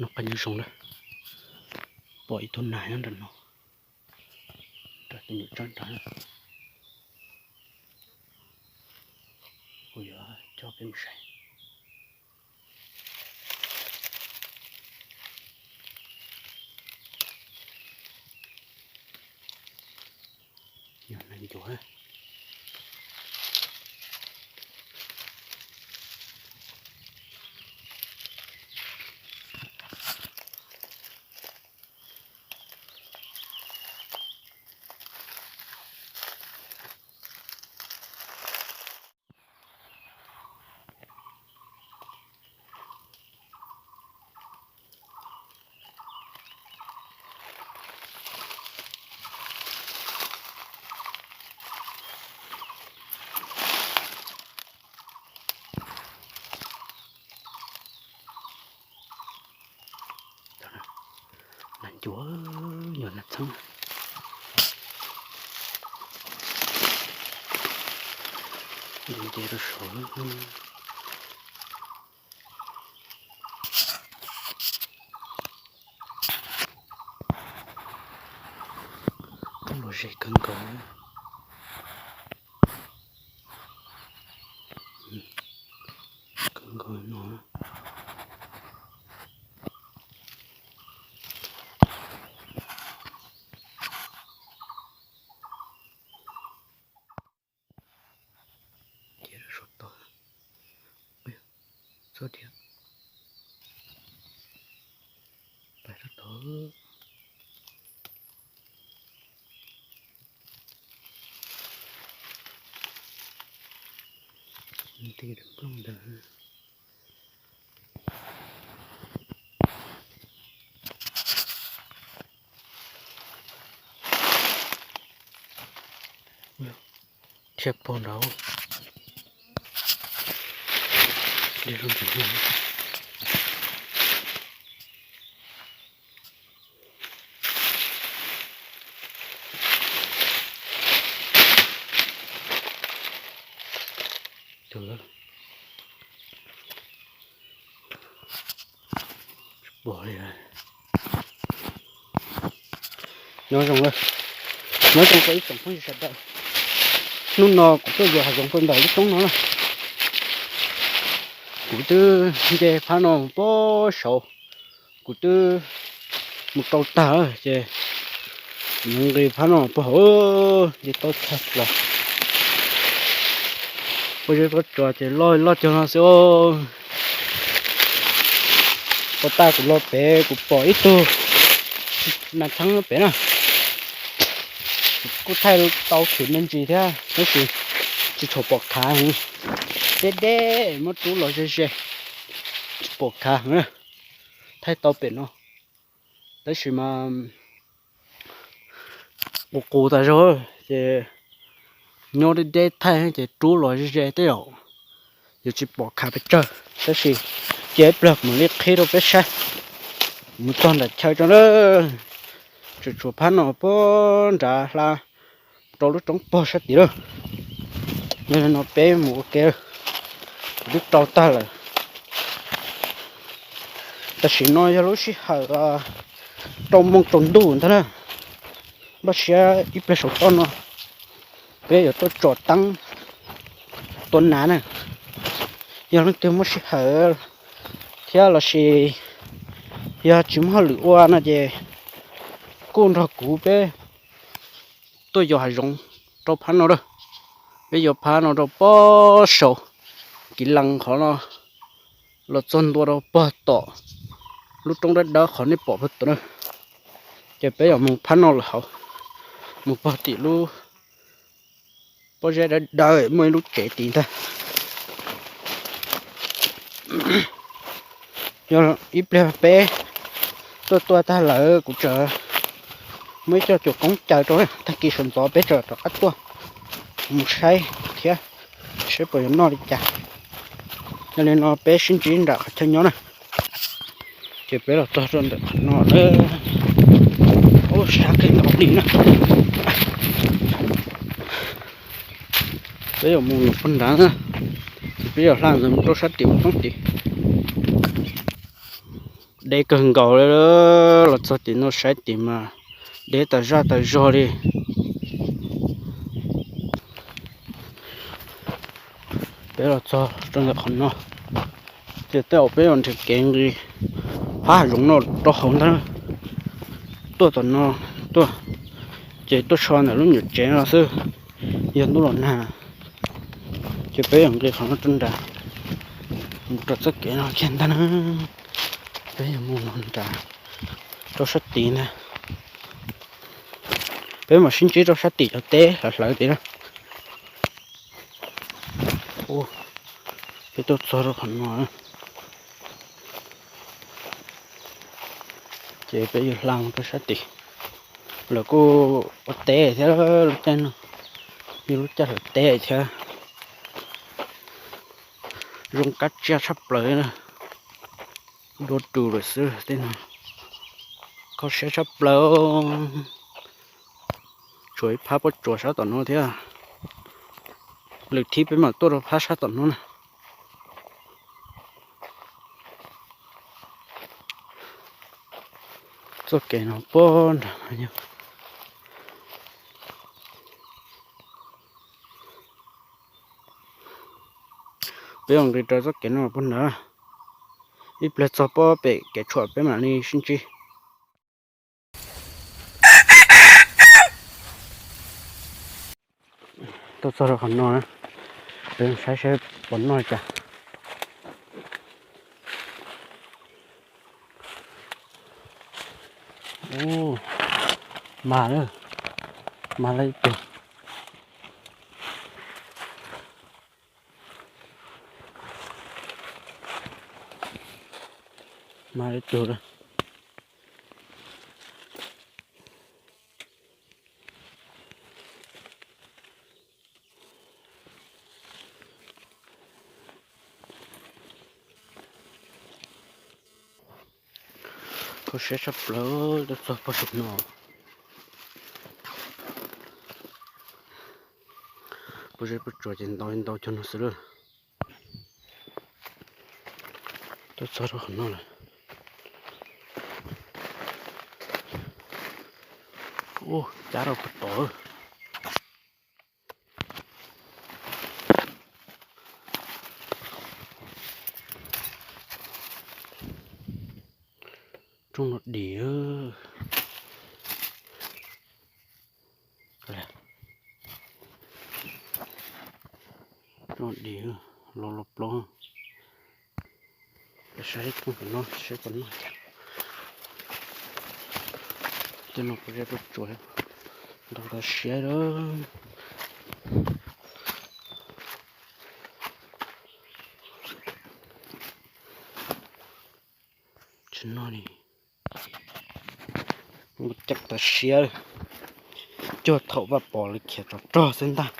Noj qab nyob zoo lawm, pom ib tug nas nyob nram no, nram tus nyuam tsob nrad. Kuv yuav coj peb mus saib. Yog nas ncuav. Nas ncuav, nyuam nas txheeb. Nce rau saud. Roob los ze kawg nkaus, kawg nkaus no. Cia rau saum tod, txhob dhia, pais rau tod. Nti nplooj ntawd. Thiab pog nraud. Nyob zoo, nyob zoo rau ib tsoom phooj ywg sawv daws. Hnub no kuv tuaj yos hav zoov rau ntawm lub roob no na. Kuv twb nce phab no puag saud, kuv twb mus rau tag ces kuv nqis phab no puag hauv, nce tau tag los puag zeb pob tsuas ces loj loj cog no xwb. Puag ta kuv los pem kuv pom ib tug nas txheeb pem na. Kuv kuj thaij tau khwv me ntsis thiab tab sis tsis tshua pom khav heev, deb deb muab rub los ze ze, tsis pom khav heev na. Thaij tau pem no tab sis mas qus qus tas zog ces nyob deb deb thaij ces rub los ze ze tej zaum yuav tsis pom khav pes tsawg, tab sis cia ib pliag mam li qhib rau peb saib. Mus txog nram chaw tso na, tseem tshuav phab no puag nrad hla rau lub roob pog sab tid lawm. Yog li no peb mus ua ke, kuv twb rau tag lawm. Tam sim no yog lub sij hawm rau moos tsaus ntuj ntag na. Npaj siab ib pliag saum toj no peb yuav tuaj tsom teeb tua nas na. Yog leej twg muaj sij hawm thiab los sis yog tsis muaj hauj lwm ua no ces kuj nrog kuv peb tuaj yos hav zoov rau phab no lawm. Peb yos phab no rau pob saum, kiv lees qhov no los txog ntua rau pog tom lub roob dawb dawb qhov nej pom pog tom na. Ces peb yuav mus phab no lawm hauv, mus pog tim lub pob zeb dawb dawb muaj ib lub tsev tid ntag. Yog ib pliag peb tuaj tua tag lawm kuv tseem muab ib co cuam koob caw rau, tag kis sawv ntxov peb tseem rov qab tuaj mus saib thiab, saib puas yuav noj li cas. Yog li no peb sib ntsib nram qhov chaw nyob na. Ces peb los txog rau ntawm qhov no lawm. Ub, sab kawg nkaus li na. Peb yuav mus lawm puag nrad na, ces peb yuav hla ntawd mus rau sab tim ub roob tid. deb kawg nkaus li. Los txog tim no saib tim mas deb tas zaj tas zog li. Peb los txog rau ntawm qhov no, ces tej zaum peb yuav nrhiav kev nqis phab hav zoov no rau hauv ntag. Tuaj tom no tuaj, ces tuaj so ntawm lub nyuam tsev no xwb. Yog ntuj los nag, ces peb yuav nqis qhov no rau nram, mus rau txoj kev no kiag ntag na. Peb yuav mus no nram, rau sab tid ntag. Peb mam sib ntsib rau sab tim cov teb hlawv hlawv tid na. Peb tuaj txog rau qhov no, ces peb yuav hla mus rau sab tid. Lawv kuj ua teb thiab, lub caij no yog lub caij hlawv teb thiab. Zoo kab tsiaj tshaj plaws, dua tus lawm xwb tej no. Kho siab tshaj plaws. Tshuav ib phab pob tsuas sab tom no thiab. Lwm thib peb mam tuaj rau phab sab tom no na. Txoj kev no pob nrag. Peb yuav nqis raws txoj kev no puag nrad, ib pliag txog pob pem kev tshuam peb mam li sib ntsib. Tuaj txog rau qhov no, peb saib saib puas noj cas. Ub, mas lawm, mas lawm ib tug. Mas ib tug lawm. Kho siab tshaj plaws tuaj txog pob saum no. Pob zeb pob tsuas ces ntau ntau cov no xwb lawm. Tuaj txog rau qhov no lawm. Ub, cab rau puag tod. Rooj no dim. Rooj dim, los los plaub. Saib rooj no, saib puas noj cas. Tej no pob zeb pob tsuas ntau tas siab lawm. Tsis noj li, muaj ceem tas siab li. Cuag thaum Vaj Pov lawv khiav tsov rog xwb ntag.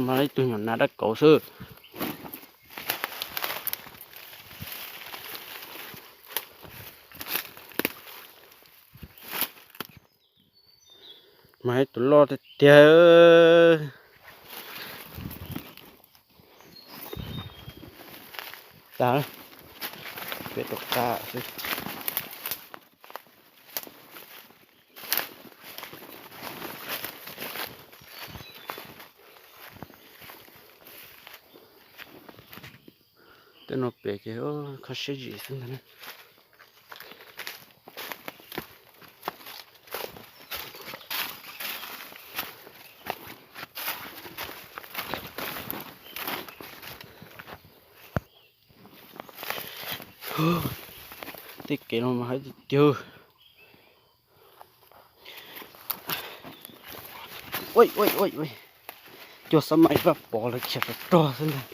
Mas ib tug nyuam nas dab kauv xwb. Mas ib tug loj tiag tiag. Tas, peb rov qab xwb. Tej no pem ces kho siab zim xwb ntag. Tej kev no mas haib tiag tiag. Cuag xab maim Vaj Pov lawv khiav rov rog xwb ntag.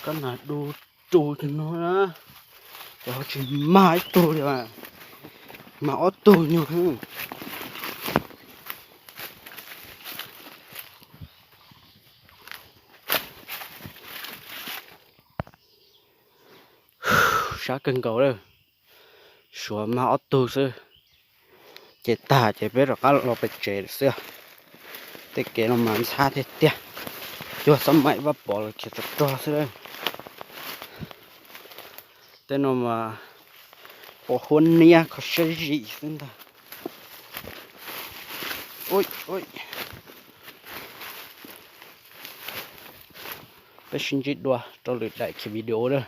Kab nas du ru cov no na, ces ho tsis mag ib tug li, mag ob tug nyuag. Sab kawg nkaus lawm. Suav mag ob tug xwb, ces tag ces peb rov qab los pem tsev lawm xwb. Tej kev no mas ntxhab tiag tiag, cuag xab maim Vaj Pov los khiav rog rog xwb. Tej no mas pom huab niab kho siab zim xwb ntag. Peb sib ntsib dua rau lwm daim khiav video na.